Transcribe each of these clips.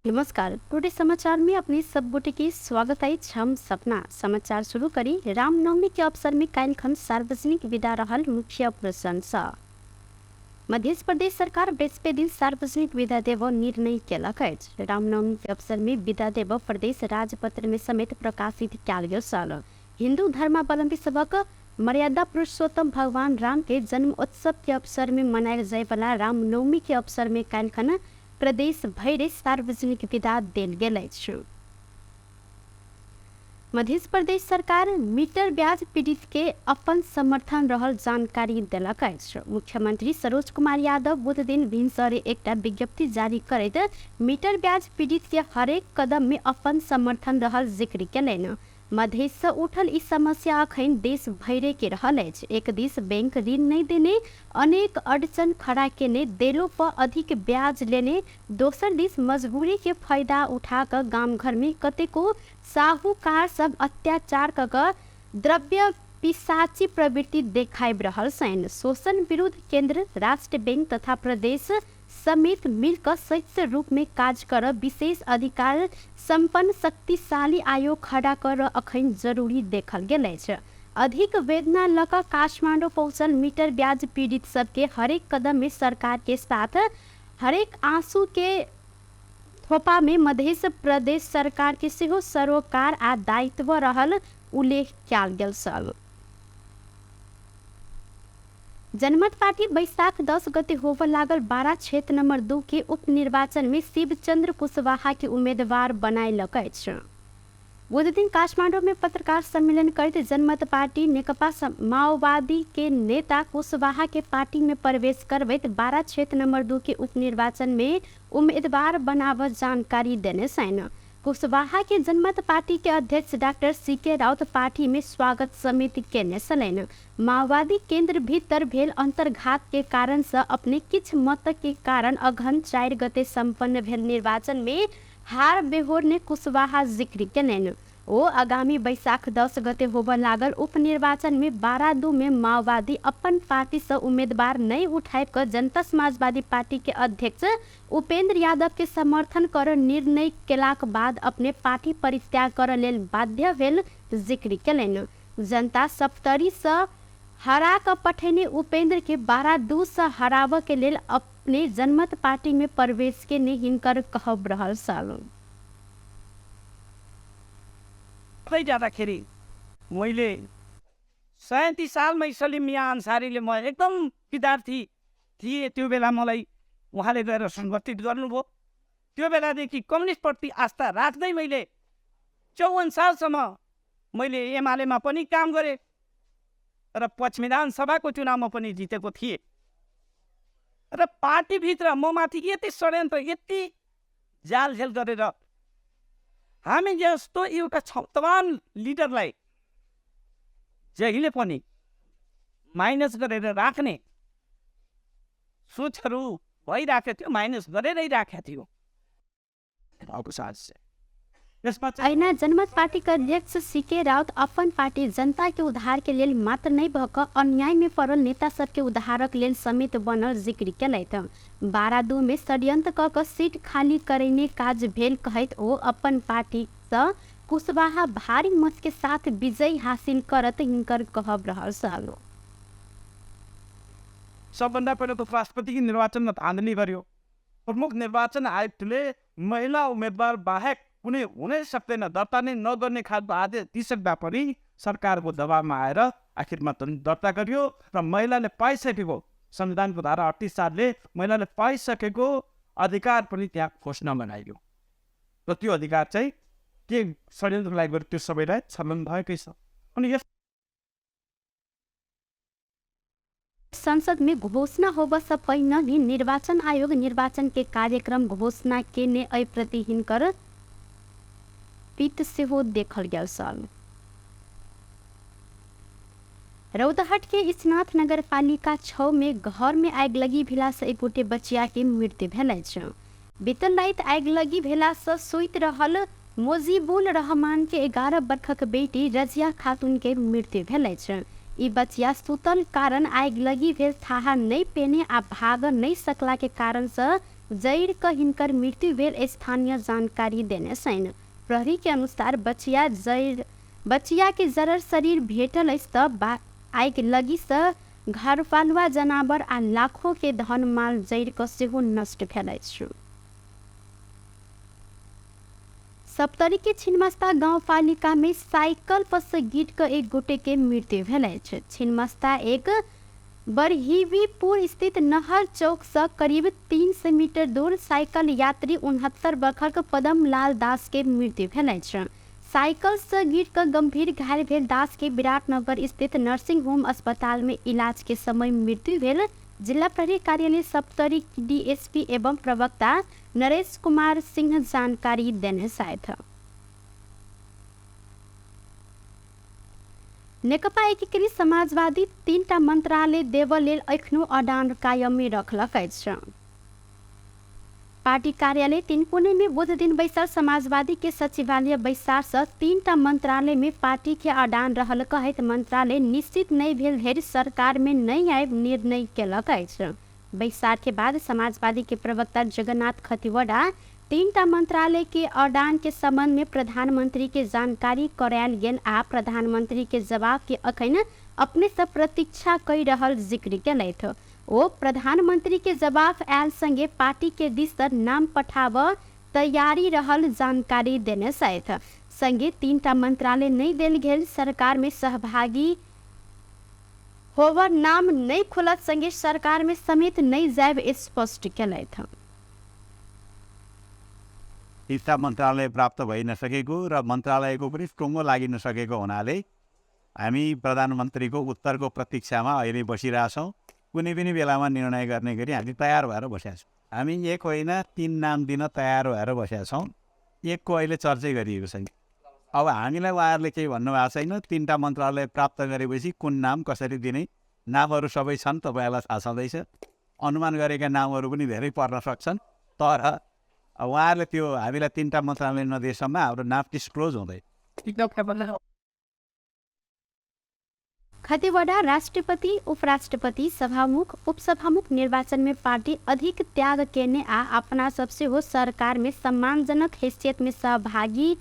नमस्कार, टुडे समाचार में अपने सब गोटे के स्वागत अछि। हम सपना समाचार शुरू करी। रामनवमी के अवसर में काल्हि खन सार्वजनिक विदा रहल मुख्य प्रशंसा। मध्य प्रदेश सरकार बृहस्पति दिन सार्वजनिक विदा देब निर्णय केलक अछि। रामनवमी के अवसर में विदा देब प्रदेश राजपत्र में समेत प्रकाशित कयल गेल छल। हिंदू धर्मावलंबी सबक मर्यादा पुरुषोत्तम भगवान राम के जन्मोत्सव के अवसर में मनायल जाय वाला रामनवमी के अवसर में काल्हि खन प्रदेश भरि सार्वजनिक विदा देल गेल अछि। मध्य प्रदेश सरकार मीटर ब्याज पीड़ित के अपन समर्थन रहल जानकारी देलक अछि। मुख्यमंत्री सरोज कुमार यादव बुध दिन भिनसरे एकटा विज्ञप्ति जारी करैत मीटर ब्याज पीड़ित के हरेक कदम में अपन समर्थन रहल जिक्र केलनि। मधेश सँ उठल ई समस्या अखन देश भरि के रहल अछि। एक दिस बैंक ऋण नहि देने, अनेक अड़चन खड़ा केने, देलो पर अधिक ब्याज लेने, दोसर दिस मजबूरी के फायदा उठा कऽ गाम घर में कतेको साहूकार सब अत्याचार कऽ कऽ द्रव्य पिशाची प्रवृत्ति देखाबि रहल छनि। शोषण विरुद्ध केंद्र, राष्ट्र बैंक तथा प्रदेश समेत मिलकर संयुक्त रूप में काज कर विशेष अधिकार संपन्न शक्तिशाली आयोग खड़ा कर अखन जरूरी देखल गेल अछि। अधिक वेदना लऽ कऽ काठमाडौँ पहुँचल मीटर ब्याज पीड़ित सबके हरेक कदम में सरकार के साथ हरेक आंसू के थोपा में मध्य प्रदेश सरकार के सेहो सरोकार आ दायित्व रहल उल्लेख कयल गेल छल। जनमत पार्टी बैसाख 10 गते होबय लागल 12 क्षेत्र नंबर 2 के उपनिर्वाचन में शिवचंद्र कुशवाहा के उम्मीदवार बनायलक अछि। बुध दिन काठमांडू में पत्रकार सम्मेलन करैत जनमत पार्टी नेकपा माओवादी के नेता कुशवाहा के पार्टी में प्रवेश करबैत 12 क्षेत्र नंबर 2 के उपनिर्वाचन में उम्मीदवार बनाव जानकारी देने छनि। कुशवाहा के जनमत पार्टी के अध्यक्ष डॉक्टर सी के राउत पार्टी में स्वागत समिति केने छलनि। माओवादी केंद्र भीतर भेल अंतर्घात के कारण से अपने किछ मत के कारण अघन 4 गते संपन्न भेल निर्वाचन में हार बेहोर ने कुशवाहा जिक्र केलनि। ओ आगामी बैसाख 10 गते होबय लागल उपनिर्वाचन में 12-2 में माओवादी अपन पार्टी से उम्मीदवार नहीं उठाए कऽ जनता समाजवादी पार्टी के अध्यक्ष उपेंद्र यादव के समर्थन कर निर्णय केलाक बाद अपने पार्टी परित्याग कर लेल बाध्य भेल जिक्र केलनि। जनता सप्तरी से हरा कऽ पठेने उपेंद्र के 12-2 से हराबऽ के लेल अपने जनमत पार्टी में प्रवेश के ने हिनकर कहब रहल छल। जाँदाखेरि मैले 37 सालमै सलिम मियाँ अन्सारीले, म एकदम विद्यार्थी थिएँ त्यो बेला, मलाई उहाँले गएर सङ्गठित गर्नुभयो। त्यो बेलादेखि कम्युनिस्टप्रति आस्था राख्दै मैले 54 सालसम्म मैले एमालेमा पनि काम गरेँ र पश्चिम विधानसभाको चुनावमा पनि जितेको थिएँ। र पार्टीभित्र म माथि यति षड्यन्त्र, यति जालझेल गरेर हामी जस्तो एउटा क्षमतावान लिडरलाई जहिले पनि माइनस गरेर राख्ने सोचहरू भइरहेको थियो, माइनस गरेरै राखेको थियो। अहिना जनमत पार्टी के अध्यक्ष सी के राउत अपन पार्टी जनता के उद्धार के लेल मात्र नहीं भऽ कऽ अन्याय में पड़ल नेता सबके उद्धारक लेल समेत बनल जिक्र केलथि। 12-2 में षड्यंत्र कऽ कऽ सीट खाली करैने काज भेल कहैत ओ अपन पार्टी सँ कुशवाहा भारी मत के साथ विजय हासिल करत हिनकर कहब रहल छल। सबभन्दा पहिला त राष्ट्रपतिको निर्वाचनमा धाँधली गर्यो। प्रमुख निर्वाचन आयुक्तले महिला उम्मेदवार बाहेक कुनै हुनै सक्दैन, दर्ता नै नगर्ने खालको आदेश दिइसक्दा पनि सरकारको दबावमा आएर आखिरमा दर्ता गरियो र महिलाले पाइसकेको संविधानको धारा 38-4 महिलाले पाइसकेको अधिकार पनि त्यहाँ घोषणा बनाइयो र त्यो अधिकार चाहिँ के षड्यन्त्रलाई गर्यो त्यो सबैलाई छलन भएकै छ। अनि यस संसद में घोषणा होब से पहिने ही निर्वाचन आयोग निर्वाचन के कार्यक्रम घोषणा केने एहि प्रति हिनकर पित सेहो देखल गेल छल। रौतहट के इचनाथ नगरपालिका 6 में घर में आगिलगी भेला से एक गोटे बचिया के मृत्यु भेल अछि। बीतल राति आगिलगी भेला से सुति रहल मोजीबुल रहमान के 11 बरखक बेटी रजिया खातून के मृत्यु भेल अछि। ई बचिया सुतल कारण आगिलगी भेल थाहा नहीं पेने आ भाग नहीं सकला के कारण से जैर क हिनकर मृत्यु भेल स्थानीय जानकारी देने छनि। प्रहरी के अनुसार बचिया के जरल शरीर भेटल अछि त आगि लगी से घरपालुआ जनावर आ लाखों के धन माल जरि कऽ सेहो नष्ट भेल अछि। सप्तरी के छिन्मस्ता गाउँपालिका में साइकिल पर से गिर कऽ एक गोटे के मृत्यु भेल अछि। छिन्मस्ता एक बरहिवीपुर स्थित नहर चौक से करीब 300 मीटर दूर साइकिल यात्री 69 वर्षक पदम लाल दास के मृत्यु भेल अछि। साइकिल से गिर कऽ गंभीर घायल भेल दास के विराटनगर स्थित नर्सिंग होम अस्पताल में इलाज के समय मृत्यु भेल जिला प्रहरी कार्यालय सप्तरी डीएसपी एवं प्रवक्ता नरेश कुमार सिंह जानकारी देने छथि। नेकपा एकीकृत समाजवादी 3टा मंत्रालय देबऽ लेल एखनो अडान कायमे रखलक अछि। पार्टी कार्यालय तिनकुने में बुध दिन बैसल समाजवादी के सचिवालय बैसार से 3टा मंत्रालय में पार्टी के अडान रहल कहैत मंत्रालय निश्चित नहि भेल धरि सरकार में नहि आबि निर्णय केलक अछि। बैसार के बाद समाजवादी के प्रवक्ता जगन्नाथ खतिवड़ा 3टा मंत्रालय के अडान के संबंध में प्रधानमंत्री के जानकारी करायल गेल आ प्रधानमंत्री के जवाब के अखन अपने सब प्रतीक्षा कई रहल जिक्र केलथि। ओ प्रधानमंत्री के जवाब आयल संगे पार्टी के दिस से नाम पठाब तैयारी रहल जानकारी देने छथि। संगे 3टा मंत्रालय नहीं देल गेल सरकार में सहभागी होवर नाम नहीं खुलत संगे सरकार में समेत नहीं जायब स्पष्ट केलथि। 3टा मन्त्रालय प्राप्त भइ नसकेको र मन्त्रालयको पनि टोङ्गो लागि नसकेको हुनाले हामी प्रधानमन्त्रीको उत्तरको प्रतीक्षामा अहिले बसिरहेछौँ। कुनै पनि बेलामा निर्णय गर्ने गरी हामी तयार भएर बसेका छौँ। हामी एक होइन 3 नाम दिन तयार भएर बसेका छौँ। एकको अहिले चर्चै गरिएको छैन। अब हामीलाई उहाँहरूले केही भन्नुभएको छैन। 3टा मन्त्रालय प्राप्त गरेपछि कुन नाम कसरी दिने, नामहरू सबै छन्, तपाईँहरूलाई थाहा छँदैछ। अनुमान गरेका नामहरू पनि धेरै पर्न सक्छन्, तर उहाँहरूले त्यो हामीलाई 3टा मन्त्रालय नदिएसम्म हाम्रो नाम डिस्क्लोज हुँदैन। खतिवड़ा राष्ट्रपति उपराष्ट्रपति सभामुख उपसभामुख निर्वाचन में पार्टी अधिक त्याग केने आ अपना सबसे हो सरकार में सम्मानजनक हैसियत में सहभागी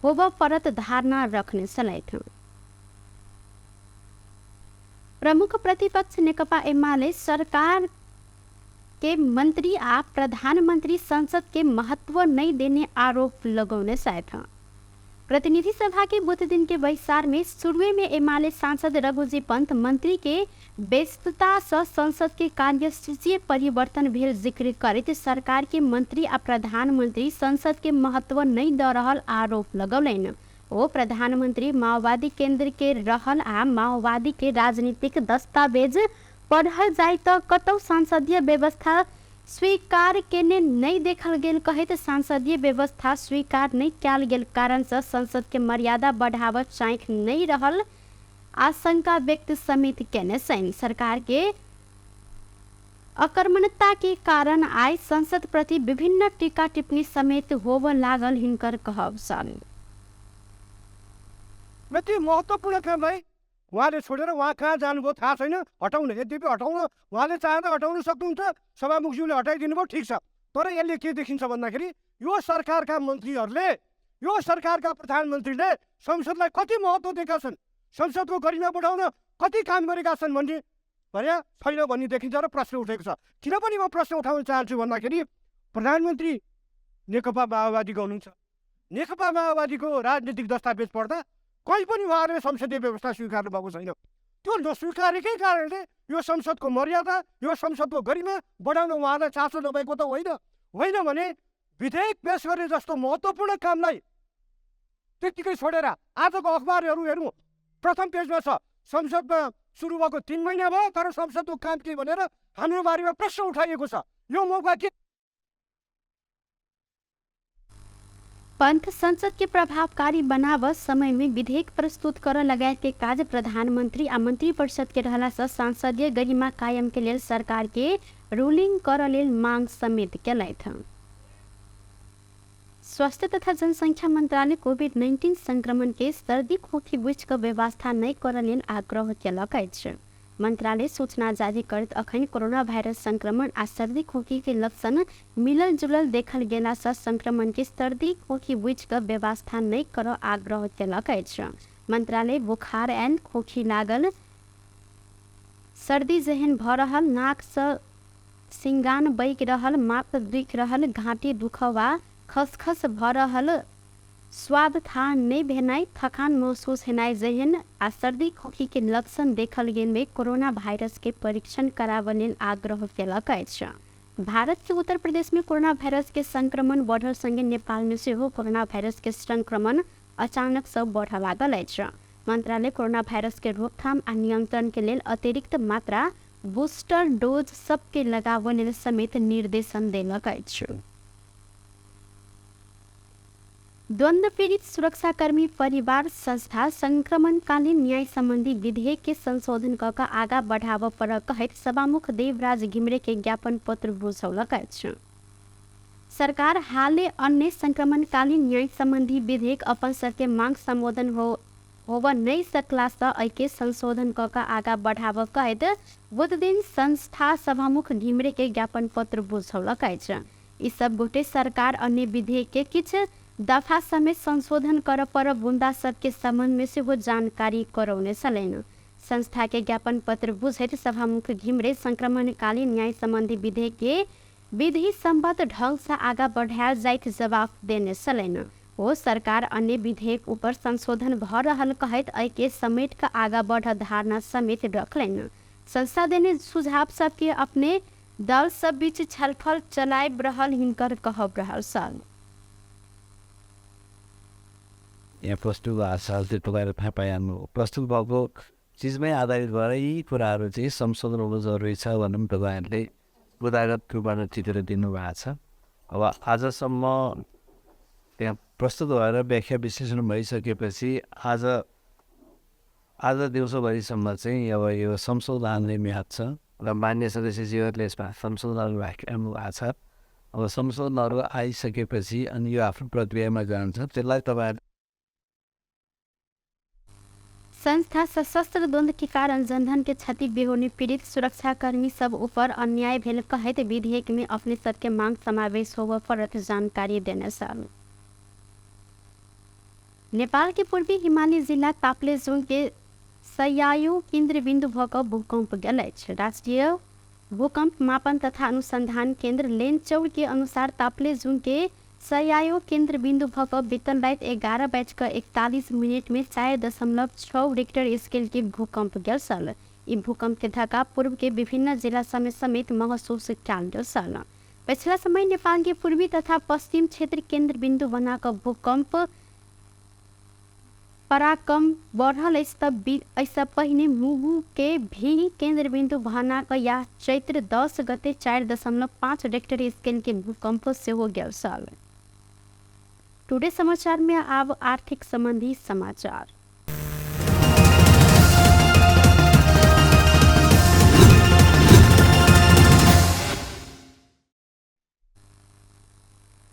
होब परत धारणा रखने छलथि। प्रमुख प्रतिपक्ष नेकपा एमाले सरकार के मंत्री आ प्रधानमंत्री संसद के महत्व नहीं देने आरोप लगौने छथि। प्रतिनिधि सभा के बुध दिन के बैसार में शुरुए में एमाले सांसद रघुजी पंत मंत्री के व्यस्तता से संसद के कार्यसूची परिवर्तन भेल जिक्र करैत सरकार के मंत्री आ प्रधानमंत्री संसद के महत्व नहीं द रहल आरोप लगौलनि। ओ प्रधानमंत्री माओवादी केंद्र के रहल आ माओवादी के राजनीतिक दस्तावेज पढ़ल जाय त कतौ संसदीय व्यवस्था स्वीकार केने नहीं देखल गेल कहैत संसदीय व्यवस्था स्वीकार नहीं कयल गेल कारण से संसद के मर्यादा बढ़ावत चाँख नहीं रहल आशंका व्यक्त समेत केने छनि। सरकार के अकर्मण्यता के कारण आइ संसद प्रति विभिन्न टीका टिप्पणी समेत होब लागल हिनकर कहब छल। त्यो महत्त्वपूर्ण कामलाई उहाँले छोडेर उहाँ कहाँ जानुभयो थाहा छैन। हटाउन, यद्यपि हटाउन उहाँले चाहेर हटाउन सक्नुहुन्छ, सभामुखज्यूले हटाइदिनु भयो, ठिक छ। तर यसले के देखिन्छ भन्दाखेरि यो सरकारका मन्त्रीहरूले, यो सरकारका प्रधानमन्त्रीले संसदलाई कति महत्त्व दिएका छन्, संसदको गरिमा बढाउन कति काम गरेका छन् भन्ने भने छैन भन्ने देखिन्छ र प्रश्न उठेको छ। किन पनि म प्रश्न उठाउन चाहन्छु भन्दाखेरि प्रधानमन्त्री नेकपा माओवादीको हुनुहुन्छ। नेकपा माओवादीको राजनीतिक दस्तावेज पढ्दा कहीँ पनि उहाँहरूले संसदीय व्यवस्था स्वीकार्नु भएको छैन। त्यो नस्वीकारेकै कारणले यो संसदको मर्यादा, यो संसदको गरिमा बढाउन उहाँलाई चासो नभएको त होइन। होइन भने विधेयक पेस गर्ने जस्तो महत्त्वपूर्ण कामलाई त्यत्तिकै छोडेर आजको अखबारहरू हेरौँ, प्रथम पेजमा छ संसदमा सुरु भएको 3 महिना भयो तर संसदको काम के भनेर हाम्रो बारेमा प्रश्न उठाइएको छ। यो मौका के? पंथ संसद के प्रभावकारी बनाव समय में विधेयक प्रस्तुत कर लगायत के कार्य प्रधानमंत्री आ मंत्री परिषद के रहला से संसदीय गरिमा कायम के लेल सरकार के रूलिंग कर लेल मांग समेत केलथि। स्वास्थ्य तथा जनसंख्या मंत्रालय कोविड-19 संक्रमण के सर्दी खोखी बुझि क व्यवस्था नहि करऽ लेल आग्रह केलक अछि। मंत्रालय सूचना जारी करैत अखन कोरोना वायरस संक्रमण आ सर्दी खोखी के लक्षण मिलल जुलल देखल गेला सँ संक्रमण के सर्दी खोखी बुझि कऽ व्यवस्था नहि करऽ आग्रह केलक अछि। मंत्रालय बुखार आयल, खोखी लागल, सर्दी जेहन भऽ रहल, नाक सँ सिंगान बगि रहल, माथ दुखि रहल, घाटी दुखब वा खसखस भऽ रहल, स्वाद थाह नहि भेनाइ, थकान महसूस हेनाइ जेहन आ सर्दी खोखी के लक्षण देखल गेल में कोरोना वायरस के परीक्षण कराबऽ लेल आग्रह केलक अछि। भारत के उत्तर प्रदेश में कोरोना वायरस के संक्रमण बढ़ल संगे नेपाल में सेहो कोरोना वायरस के संक्रमण अचानक सँ बढ़ऽ लागल अछि। मंत्रालय कोरोना वायरस के रोकथाम आ नियंत्रण के लेल अतिरिक्त मात्रा बूस्टर डोज सबके लगाबऽ लेल समेत निर्देशन देलक अछि। द्वंद्व पीड़ित सुरक्षाकर्मी परिवार संस्था संक्रमणकालीन न्याय सम्बन्धी विधेयक के संशोधन कऽ कऽ आगा बढ़ाबऽ पड़ऽ कहैत सभामुख देवराज घिमिरे के ज्ञापन पत्र बुझौलक अछि। सरकार हाले अन्य संक्रमणकालीन न्याय सम्बन्धी विधेयक अपन सबके मांग सम्बोधन होबऽ नहि सकला सँ एहिके संशोधन कऽ कऽ आगा बढ़ाबऽ कहैत बुध दिन संस्था सभामुख घिमिरे के ज्ञापन पत्र बुझौलक अछि। ई सब गोटे सरकार अन्य विधेयक के किछु दफा समेत संशोधन करऽ पर बुंदा सबके संबंध में सेहो जानकारी करौने छलनि। संस्था के ज्ञापन पत्र बुझैत सभामुख घिमिरे संक्रमणकालीन न्याय सम्बन्धी विधेयक के विधि सम्बद्ध ढंग से आगा बढ़ायल जाइत जवाब देने छलनि। ओ सरकार अन्य विधेयक ऊपर संशोधन भऽ रहल कहैत एहिके समेट कऽ आगा बढ़ धारणा समेत रखलनि। संस्था देने सुझाव सबके अपने दल सब बीच छलफल चलाबि रहल हिनकर कहब रहल छल। यहाँ प्रस्तुत भएको छ त्यो तपाईँहरू थाहा पाइहाल्नु। प्रस्तुत भएको चिजमै आधारित भएर यी कुराहरू चाहिँ संशोधन हुनु जरुरी छ भनेर पनि तपाईँहरूले बुदागत रूपबाट चितेर दिनुभएको छ। अब आजसम्म त्यहाँ प्रस्तुत भएर व्याख्या विश्लेषण भइसकेपछि आज आज दिउँसोभरिसम्म चाहिँ अब यो संशोधन आउने म्याद छ र मान्य सदस्यज्यूहरूले यसमा संशोधनहरू राखिरहनु भएको छ। अब संशोधनहरू आइसकेपछि अनि यो आफ्नो प्रक्रियामा जान्छ, त्यसलाई तपाईँहरू संस्था सशस्त्र द्वंद्व के कारण जनधन के क्षति बेहोने पीड़ित सुरक्षाकर्मी सब ऊपर अन्याय भेल कहैत विधेयक में अपने सबके मांग समावेश होबऽ पड़त जानकारी देने छल। नेपाल के पूर्वी हिमाली जिला ताप्लेजुङ के सयायु केन्द्र बिन्दु भऽ कऽ भूकम्प गेल अछि। राष्ट्रिय भूकम्प मापन तथा अनुसन्धान केन्द्र लेनचौर के अनुसार ताप्लेजुङ के सयायो केन्द्र बिन्दु भऽ कऽ बीतल राति 11:41 में 4.6 रिक्टर स्केल के भूकम्प गेल छल। ई भूकम्प के धक्का पूर्व के विभिन्न जिला समेत समेत महसूस कयल गेल छल। पछिला समय नेपाल के पूर्वी तथा पश्चिम क्षेत्र केन्द्र बिन्दु बना कऽ भूकम्प पराक्रम बढ़ल अछि तऽ एहिसँ पहिने मुगु के भी केन्द्र बिन्दु बना कऽ या चैत्र 10 गते 4.5 रिक्टर स्केल के भूकम्प सेहो गेल छल। टुडे समाचार में आब आर्थिक संबंधी समाचार।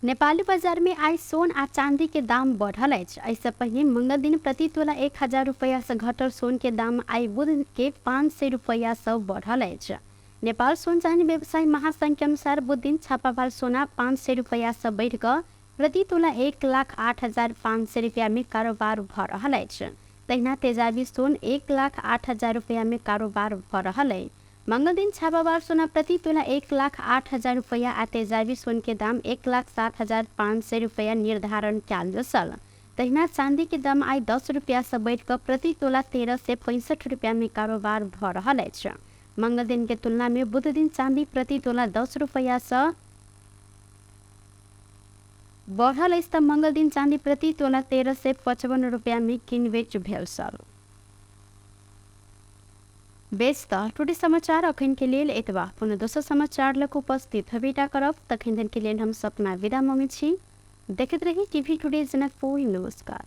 नेपाली बाजार में आइ सोन आ चांदी के दाम बढ़ल अछि। एहिसँ पहिने मंगल दिन प्रति तोला 1000 रुपैया से घटल सोन के दाम आइ बुध के 500 रुपैया से बढ़ल अछि। नेपाल सोन चांदी व्यवसायी महासंघ के अनुसार बुध दिन छापाभाल सोना 500 रुपैया से बढ़ि कऽ प्रति तोला 1,08,500 रुपैया में कारोबार भऽ रहल अछि। तहिना तेजाबी सोन 1,08,000 रुपैया में कारोबार भऽ रहल अछि। मंगल दिन छापावार सोना प्रति तोला 1,08,000 रुपैया आ तेजाबी सोन के दाम 1,07,500 रुपैया निर्धारण कयल गेल छल। तहिना चांदी के दाम आइ 10 रुपैया से बढ़ि कऽ प्रति तोला 1365 रुपैया में कारोबार भऽ रहल अछि। मंगल दिन के तुलना में बुध दिन चांदी प्रति तोला 10 रुपैया से बढ़ल अछि तऽ मंगल दिन चांदी प्रति तोला 1355 रुपैया में किनबेच भेल छल। बेस तऽ टुडे समाचार अखन के लेल एतबा। पुनः दोसर समाचार लग उपस्थित हेबेटा करब। तखन के लेल हम सपना विदा मांगै छी। देखैत रही टीवी टुडे जनकपुर। नमस्कार।